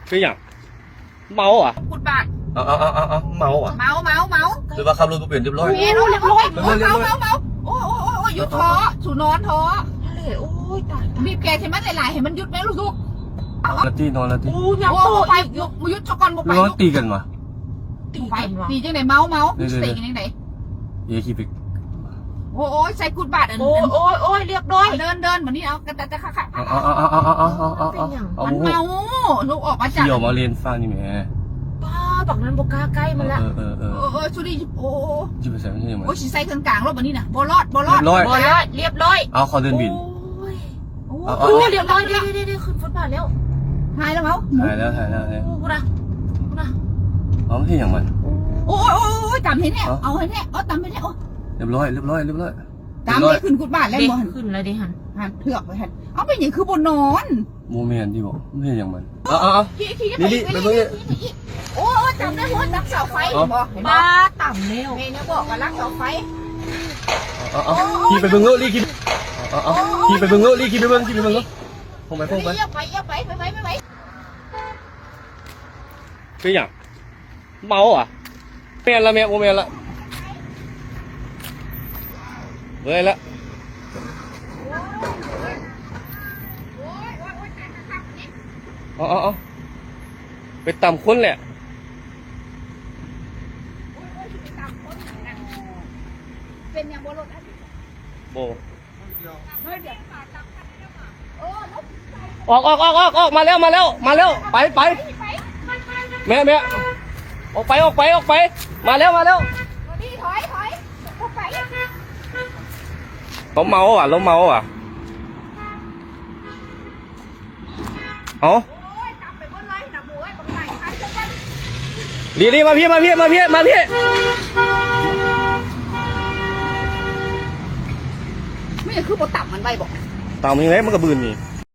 ເປັນຫຍັງ? ເມົາຫວາ? ກຸດບາດ. ເອົາ ເອົາ ເອົາ ເອົາ ເມົາຫວາ? ເມົາ ເມົາ ເມົາ. ຄືວ່າຂັບລົດບໍ່ເປັນ ຮຽບຮ້ອຍ. ເປັນ ໂອ້ ຮຽບຮ້ອຍ. ເມົາ ເມົາ ເມົາ. ໂອ້ ໂອ້ ໂອ້ ໂອ້ ຢຸດເຖາະ ສູນອນເຖາະ. ໂອ້ຍ ຕາຍ ຕາຍ. ບີບແກໃສ່ມັນຫຼາຍໆ ໃຫ້ມັນຢຸດແມ້ລູກ. ນອນລະຕິ ນອນລະຕິ. ໂອ້ ຍັງ ໂອ້ ບໍ່ໄປ ບໍ່ຢຸດຊະກ່ອນ ບໍ່ໄປ. ຫຼືວ່າມັນຕີກັນຫວາ? ຕີກັນຫວາ? ຕີຈັ່ງໃດ? ເມົາ ເມົາ. ເດ້ ເດ້ ເດ້ ໃສ່ຈັ່ງໃດ? ເອີ ຂີ່ໄປ. ໂອ້ຍ ໂອ້ຍ ໃສ່ກຸດບາດອັນ ໂອ້ຍ ໂອ້ຍ ໂອ້ຍ ຮຽບຮ້ອຍ. ເດີນ ເດີນ ບາດນີ້ເອົາ ກະຕະ ກະ ກະ ກະ ເອົາ ເອົາ ເອົາ ມັນເມົາ ລູກອອກມາຈາກ ຂີ່ອອກມາເລນຝັ່ງນີ້ແໝ່. ປ້າ ບັກນັ້ນບໍ່ກ້າໃກ້ມັນລະ. ເອີ ເອີ ເອີ ເອີ ເອີ ຊູດີ ໂອ້ ຊິໄປໃສ່ມັນເຮັດຫຍັງ? ໂອ້ຍ ຊິໃສ່ເຄື່ອງກາງໂລດບາດນີ້ນະ. ບໍ່ລອດ ບໍ່ລອດ. ຮຽບຮ້ອຍ ບໍ່ລອດ ຮຽບຮ້ອຍ. ເອົາ ເຂົາເດີນບິນ. ໂອ້ຍ ໂອ້ ເອົາ ເອົາ ໂອ້ ຮຽບຮ້ອຍ ເດ້ ເດ້ ເດ້ ຂຶ້ນຟຸດບາດແລ້ວ. ຫາຍແລ້ວເຮົາ ຫາຍແລ້ວ ຫາຍແລ້ວ ເດ້. ພຸ້ນນະ ພຸ້ນນະ. ເອົາ ເຮັດຫຍັງມັນ? ໂອ້ຍ ໂອ້ຍ ໂອ້ຍ ຕຳໃຫ້ແນ່ ເອົາ ເອົາໃຫ້ແນ່ ເອົາ ຕຳໃຫ້ແນ່. ໂອ້ຍ ຮຽບຮ້ອຍ ຮຽບຮ້ອຍ ຮຽບຮ້ອຍ. ຕາມເດ້ ຂຶ້ນຟຸດບາດແລ້ວ ເດ້ ບໍ່ຫັ້ນ? ຂຶ້ນແລ້ວເດ້ຫັ້ນ. ຫັ້ນ ເທືອກໄວ້ຫັ້ນ. ເອົາ ເປັນຫຍັງຄືບໍ່ນອນ? ບໍ່ແມ່ນຕິບໍ? ມັນເຮັດຫຍັງມັນ? ເອົາ ເອົາ ເອົາ ຂີ່ ຂີ່ ໄປ ໄປ ໄປ ໄປ ໄປ. ໂອ້ຍ ຕຳໄດ້ ໂອ້ຍ ຕັກເສົາໄຟ. ເອົາ ເຫັນບໍ່? ເຫັນບໍ່? ປ້າ ຕຳແລ້ວ. ແມ່ນຍັງບອກວ່າລັກເສົາໄฟ. ເອົາ ເອົາ ເອົາ ຂີ່ໄປເບິ່ງໂລດ ລີ້ ຂີ່. ເອົາ ເອົາ ເອົາ ຂີ່ໄປເບິ່ງໂລດ ລີ້ ຂີ່ໄປເບິ່ງ ຂີ່ໄປເບິ່ງໂລດ. ໂອ້ ໄປ ໄປ ໄປ ໄປ. ເປັນຫຍັງ? ເມົາຫວາ? ແມ່ນລະແມ່ ບໍ່ແມ່ນລະ ເມື່ອຍລະ. ເອົາ ເອົາ ເອົາ ໄປຕຳຄົນແຫຼະ. ເປັນຫຍັງບໍ່ລົດ? ບໍ່. ອອກ ອອກ ອອກ ອອກ ອອກ ມາແລ້ວ ມາແລ້ວ ມາແລ້ວ ໄປ ໄປ ແມ່ ແມ່ ອອກໄປ ອອກໄປ ອອກໄປ ມາແລ້ວ ມາແລ້ວ. ເຂົາເມົາຫວາ? ລາວເມົາຫວາ? ເອົາ ລີ່ ລີ່ ມາພີ້ ມາພີ້ ມາພີ້ ມາພີ້. ມັນຍັງຄືບໍ່ຕຳມັນໄວ້ບໍ? ຕຳຍັງໄງ ມັນກະບືນນີ້.